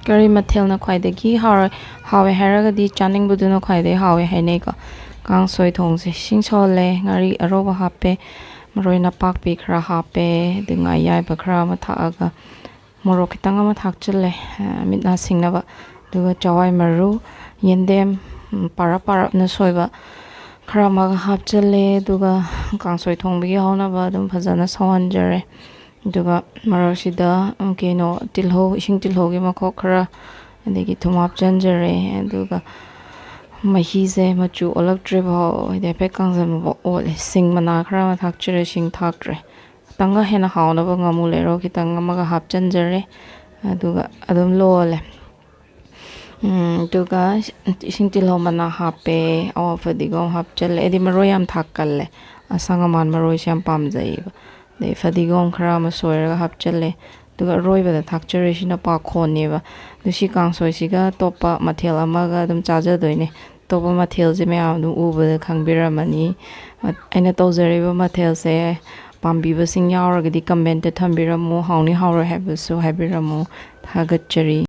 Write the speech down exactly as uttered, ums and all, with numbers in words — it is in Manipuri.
ꯀꯔꯤ ꯃꯊꯦꯜꯅ ꯈ꯭ꯋꯥꯏꯗꯒꯤ ꯍꯥꯎꯔ-, ꯍꯥꯎꯋꯦ ꯍꯥꯏꯔꯒꯗꯤ ꯆꯥꯅꯤꯡꯕꯗꯨꯅ ꯈ꯭ꯋꯥꯏꯗꯒꯤ ꯍꯥꯎꯋꯦ ꯍꯥꯏꯅꯩꯀꯣ꯫ ꯀꯥꯡꯁꯣꯏ ꯊꯣꯡꯁꯦ, ꯏꯁꯤꯡ ꯁꯧꯍꯜꯂꯦ, ꯉꯥꯔꯤ ꯑꯔꯧꯕ ꯍꯥꯞꯄꯦ, ꯃꯔꯣꯏ ꯅꯄꯥꯛꯄꯤ ꯈꯔ ꯍꯥꯞꯄꯦ, ꯑꯗꯩ ꯉꯥ ꯑꯌꯥꯏꯕ ꯈꯔ ꯑꯃ ꯊꯥꯛꯑꯒ, ꯃꯣꯔꯣꯛ ꯈꯤꯇꯪ ꯑꯃ ꯊꯥꯛꯆꯤꯜꯂꯦ, ꯑ, ꯃꯤꯠ ꯅꯥ ꯁꯤꯡꯅꯕ꯫ ꯑꯗꯨꯒ ꯆꯋꯥꯏ ꯃꯔꯨ, ꯌꯦꯟꯗꯦꯝ, ꯎꯝ, ꯄꯥꯔꯞ ꯄꯥꯔꯞꯅ ꯁꯣꯏꯕ ꯈꯔ ꯑꯃꯒ ꯍꯥꯞꯆꯤꯜꯂꯦ꯫ ꯑꯗꯨꯒ ꯀꯥꯡꯁꯣꯏ ꯊꯣꯡꯕꯒꯤ ꯍꯧꯅꯕ ꯑꯗꯨꯝ ꯐꯖꯅ ꯁꯧꯍꯟꯖꯔꯦ꯫ ꯑꯗꯨꯒ ꯃꯔꯛꯁꯤꯗ, ꯎꯝ, ꯀꯩꯅꯣ, ꯇꯤꯜꯍꯧ, ꯏꯁꯤꯡ ꯇꯤꯜꯍꯧꯒꯤ ꯃꯈꯣꯛ ꯈꯔ, ꯑꯗꯒꯤ ꯊꯨꯝ ꯍꯥꯞꯆꯤꯟꯖꯔꯦ꯫ ꯑꯗꯨꯒ ꯃꯍꯤꯁꯦ ꯃꯆꯨ ꯑꯣꯜꯂꯛꯇ꯭ꯔꯤꯐꯥꯎ, ꯍꯥꯏꯗꯤ ꯍꯥꯏꯐꯦꯠ ꯀꯪꯁꯤꯟꯕ ꯑꯣꯠꯂꯦ꯫ ꯁꯤꯡ ꯃꯅꯥ ꯈꯔ ꯑꯃ ꯊꯥꯛꯆꯔꯦ, ꯁꯤꯡ ꯊꯥꯛꯇ꯭ꯔꯦ꯫ ꯈꯤꯇꯪꯒ ꯍꯦꯟꯅ ꯍꯥꯎꯅꯕ ꯉꯥꯃꯨ ꯂꯩꯔꯧ ꯈꯤꯇꯪ ꯑꯃꯒ ꯍꯥꯞꯆꯤꯟꯖꯔꯦ꯫ ꯑꯗꯨꯒ ꯑꯗꯨꯝ ꯂꯣꯜꯂꯦ꯫ ꯎꯝ, ꯑꯗꯨꯒ ꯏꯁꯤꯡ ꯇꯤꯜꯍꯧ ꯃꯅꯥ ꯍꯥꯞꯄꯦ, ꯑꯋꯥ ꯐꯗꯤꯒꯣꯝ ꯍꯥꯞꯆꯜꯂꯦ꯫ ꯑꯩꯗꯤ ꯃꯔꯣꯏ ꯌꯥꯝ ꯊꯥꯛꯀꯜꯂꯦ, ꯑꯁꯪ ꯑꯃꯥꯟ ꯃꯔꯣꯏꯁꯦ ꯌꯥꯝ ꯄꯥꯝꯖꯩꯌꯦꯕ꯫ ꯑꯗꯩ ꯐꯗꯤꯒꯣꯝ ꯈꯔ ꯑꯃ ꯁꯣꯏꯔꯒ ꯍꯥꯞꯆꯜꯂꯦ꯫ ꯑꯗꯨꯒ ꯑꯔꯣꯏꯕꯗ ꯊꯥꯛꯆꯔꯤꯁꯤꯅ ꯄꯥꯈꯣꯟꯅꯦꯕ꯫ ꯑꯗꯨ ꯁꯤ ꯀꯥꯡꯁꯣꯏꯁꯤꯒ ꯑꯇꯣꯞꯄ ꯃꯊꯦꯜ ꯑꯃꯒ ꯑꯗꯨꯝ ꯆꯥꯖꯗꯣꯏꯅꯦ꯫ ꯑꯇꯣꯞꯄ ꯃꯊꯦꯜꯁꯦ ꯃꯌꯥꯝ ꯑꯗꯨꯝ ꯎꯕꯗ ꯈꯪꯕꯤꯔꯝꯃꯅꯤ꯫ ꯑꯩꯅ ꯇꯧꯖꯔꯤꯕ ꯃꯊꯦꯜꯁꯦ ꯄꯥꯝꯕꯤꯕꯁꯤꯡ ꯌꯥꯎꯔꯒꯗꯤ ꯀꯃꯦꯟꯇ ꯊꯝꯕꯤꯔꯝꯃꯨ, ꯍꯥꯎꯅꯤ ꯍꯥꯎꯔꯣꯏ ꯍꯥꯏꯕꯁꯨ ꯍꯥꯏꯕꯤꯔꯝꯃꯨ꯫ ꯊꯥꯒꯠꯆꯔꯤ꯫